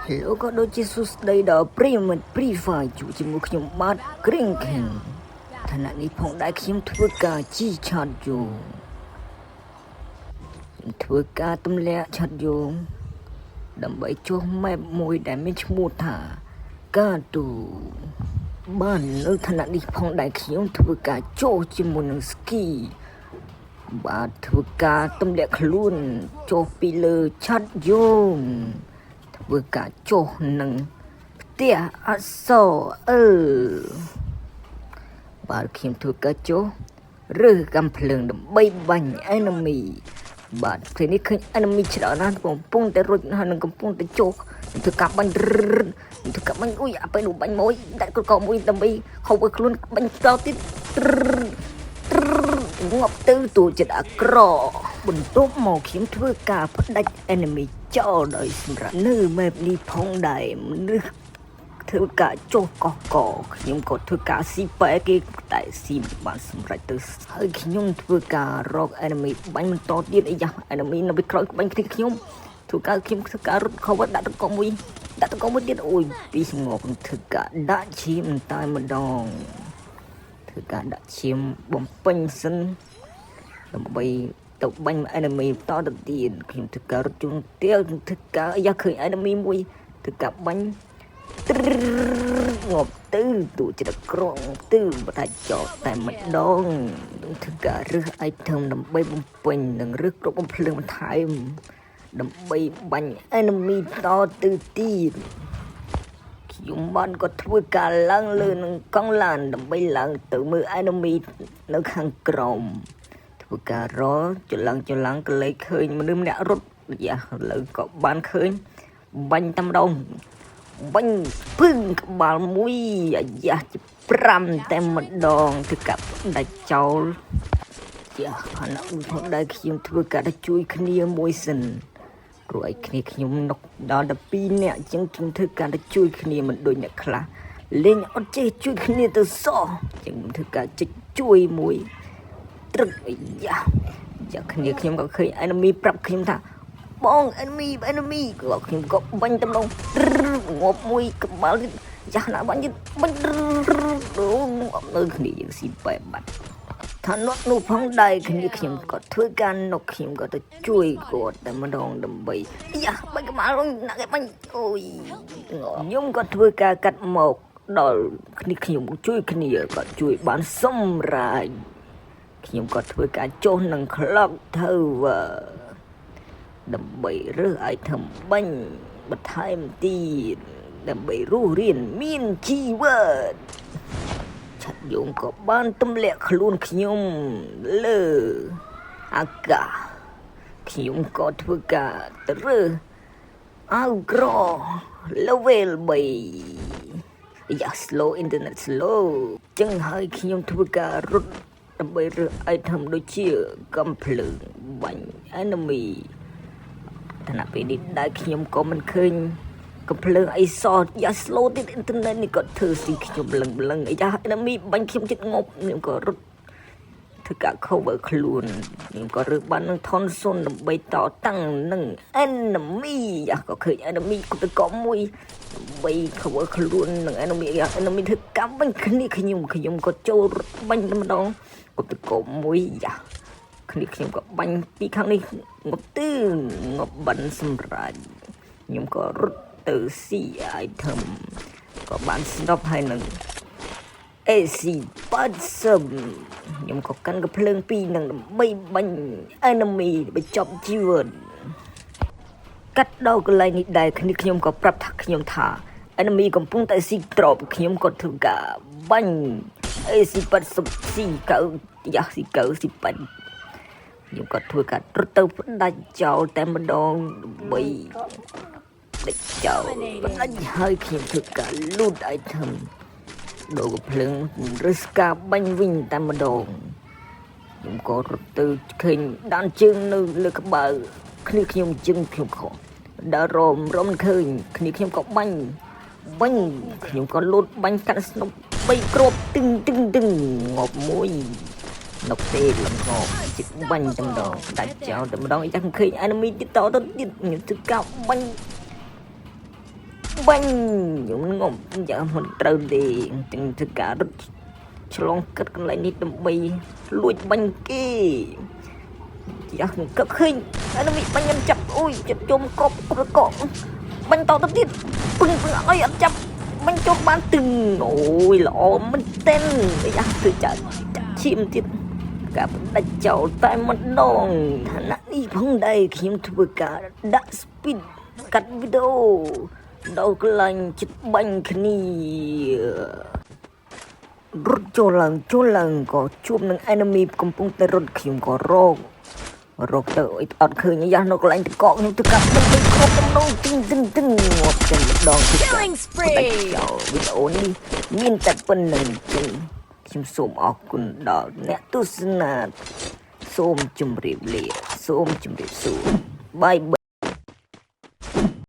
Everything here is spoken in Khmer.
Hello ក៏ដូចជាសួស្តីដល់ប្រិយមិត្ត Free Fire ជួបជាមួយខ្ញុំបាទ Green King ឋានៈនេះផងដែរខ្ញុំធ្វើការជីឆាតយងខ្ញុំធ្វើការទម្លាក់ឆាតយងដើម្បីចុះ map មួយដែលមានឈ្មោះថាកាទូបាននៅឋានៈនេះផងដែរខ្ញុំធ្វើការចុះជាមួយនឹង ski បាទធ្វើការទម្លាក់ខ្លួនចុះពីលើឆាតយង ធ្វើការចុះនឹងផ្ទះអក្សរអឺបាទខ្ញុំធ្វើការចុះឬកំភ្លើងដើម្បីបាញ់ enemy បាទពេលនេះឃើញ enemy ច្រើនណាស់កំពុងតែរុចហើយនឹងកំពុងតែចុះធ្វើការបាញ់ធ្វើការបាញ់អុយអាពេលនោះបាញ់មួយដាក់កកមួយដើម្បី cover ខ្លួនបាញ់តទៀតងាប់ទៅទូចិត្តអាក្រក់បន្ទាប់មកខ្ញុំធ្វើការផ្ដាច់ enemy ចោលដោយសម្រាប់នៅ map នេះផងដែរមនុស្សធ្វើការចុះកោះកខ្ញុំក៏ធ្វើការស៊ីប៉ែគេតែស៊ីមិនបានសម្រេចទៅហើយខ្ញុំធ្វើការរក enemy បាញ់បន្តទៀតអីយ៉ា enemy នៅពីក្រោយបាញ់គ្នាខ្ញុំធ្វើការខ្ញុំធ្វើការរត់ cover ដាក់តកមួយដាក់តកមួយទៀតអូយពីស្ងប់ធ្វើការដាក់ឈាមតែម្ដងធ្វើការដាក់ឈាមបំពេញសិនដើម្បីទៅបាញ់ enemy តទៅទៀតខ្ញុំធ្វើការរត់ជុំទៀលធ្វើការអាយ៉ាឃើញ enemy មួយធ្វើការបាញ់ងាប់ទៅទូចិត្តក្រងទៅបដាច់ចោលតែម្ដងនឹងធ្វើការរើស item ដើម្បីបំពេញនិងរើសគ្រប់បំភ្លើងបន្ថែមដើម្បីបាញ់ enemy តទៅទៀតខ្ញុំបានក៏ធ្វើការឡើងលើនឹងកង់ឡានដើម្បីឡើងទៅមើល enemy នៅខាងក្រោមធ្វើការរចលងចលងក៏លេខឃើញមនុស្សម្នាក់រត់យ៉ាលើក៏បានឃើញបាញ់តែម្ដងបាញ់ពឹងក្បាលមួយអាយ៉ាជា5តែម្ដងធ្វើកាប់ដាច់ចោលជាខណៈផងដែរខ្ញុំធ្វើការទៅជួយគ្នាមួយសិនព្រោះឯគ្នាខ្ញុំនុកដល់12នាក់អញ្ចឹងខ្ញុំធ្វើការទៅជួយគ្នាមិនដូចអ្នកខ្លះលេងអត់ចេះជួយគ្នាទៅសោះអញ្ចឹងខ្ញុំធ្វើការจิกជួយមួយ ត្រឹកអាយ៉ាយ៉ាគ្នាខ្ញុំក៏ឃើញ enemy ប្រាប់ខ្ញុំថាបង enemy enemy ក៏ខ្ញុំក៏បាញ់តំណងងាប់មួយក្បាលទៀតយ៉ាណាបាញ់ទៀតបាញ់ងាប់នៅគ្នាយើងស៊ីបែបបាត់ថានុតនោះផងដែរគ្នាខ្ញុំក៏ធ្វើការនុកខ្ញុំក៏ទៅជួយគាត់តែម្ដងដើម្បីយ៉ាបាញ់ក្បាលណាគេបាញ់អូយខ្ញុំក៏ធ្វើការកាត់មកដល់គ្នាខ្ញុំជួយគ្នាក៏ជួយបានសម្រាច ខ្ញុំក៏ធ្វើការចុះនឹង clock tower ដើម្បីរើស item បាញ់បន្ថែមទៀតដើម្បីរស់រានមានជីវិតឆាត់យងក៏បានទម្លាក់ខ្លួនខ្ញុំលើអាកាសខ្ញុំក៏ធ្វើការទៅរើសអាវក្រ level 3យ៉ា slow internet slow ចឹងហើយខ្ញុំធ្វើការរត់ដើម្បីរើស item ដូចជាកំភ្លើងបាញ់ enemy ឋានៈពេលនេះដែលខ្ញុំក៏មិនឃើញកំភ្លើងអីសោះយ៉ា slow ទៀត internet នេះក៏ធ្វើស៊ីខ្ញុំលឹងលឹងអីយ៉ា enemy បាញ់ខ្ញុំចិត្តងប់ខ្ញុំក៏រត់ធ្វើការ cover ខ្លួនខ្ញុំក៏រើសបាននឹង Thompson ដើម្បីតតាំងនឹង enemy យ៉ាក៏ឃើញ enemy ក៏ទៅកមួយដើម្បី cover ខ្លួននឹង enemy យ៉ា enemy ធ្វើកម្មបាញ់គ្នាខ្ញុំខ្ញុំក៏ចូលបាញ់តែម្ដងក៏ទៅកមួយយ៉ាគ្នាខ្ញុំក៏បាញ់ពីខាងនេះងប់ទឺងប់បានសម្រាប់ខ្ញុំក៏រត់ទៅស៊ី item ក៏បានស្នប់ហើយនឹង AC 80ខ្ញុំក៏កាន់កាំភ្លើងពីរនឹងដើម្បីបាញ់ enemy បញ្ចប់ជីវិតកាត់ដល់កន្លែងនេះដែរគ្នាខ្ញុំក៏ប្រាប់ថាខ្ញុំថា enemy កំពុងតែស៊ីទ្របខ្ញុំក៏ធ្វើការបាញ់ AC 80ស៊ីកៅយ៉ាស៊ីកៅស៊ីប៉ាច់ខ្ញុំក៏ធ្វើការរត់ទៅផ្ដាច់ចោលតែម្ដងដើម្បីផ្ដាច់ចោលផ្ដាច់ហើយខ្ញុំធ្វើការ loot item ដូរកំភ្លើងឬស្កាបាញ់វិញតែម្ដងខ្ញុំក៏រត់ទៅឃើញដានជើងនៅលើក្បាលគ្នាខ្ញុំជឹងខ្ញុំខកដល់រមរមមិនឃើញគ្នាខ្ញុំក៏បាញ់បាញ់ខ្ញុំក៏លូតបាញ់កាន់ស្នុកបីគ្រាប់ទឹងទឹងទឹងងាប់មួយ នុកទេលំងចិត្តបាញ់តែម្ដងដាច់ចោលតែម្ដងអីចឹងឃើញ enemy ទៀតតទៅទៀតខ្ញុំធ្វើការបាញ់ បាញ់ខ្ញុំងំយ៉ាងមិនត្រូវទេទាំងធ្វើការរត់ឆ្លងកាត់កន្លែងនេះដើម្បីលួចបាញ់គេយ៉ាខ្ញុំកឹកឃើញ enemy បាញ់ខ្ញុំចាប់អូយចិត្តជុំក្របក្របកបាញ់តទៅទៀតពឹងពឹងអុយអត់ចាប់បាញ់ជុំបានទឹងអូយល្អមែនទែនយ៉ាគឺចាក់ចាក់ឈាមទៀតការបដិចោលតែម្ដងឋានៈនេះផងដែរខ្ញុំធ្វើការដាក់ speed កាត់វីដេអូដល់កន្លែងចិត្តបាញ់គ្នារត់ចូលឡើងចូលឡើងក៏ជួបនឹង enemy កំពុងតែរត់ខ្ញុំក៏រករកទៅអត់ឃើញយ៉ានៅកន្លែងតកកខ្ញុំទៅកាប់មិនគ្រប់តំណងទឹងទឹងទឹងងាប់តែម្ដងទៅកា Killing បដិ spree. ចោលវីដេអូនេះមានតែប៉ុណ្្នឹងចឹងខ្ញុំសូមអរគុណដល់អ្នកទស្សនាសូមជម្រាបលាសូមជម្រាបសួរ bye.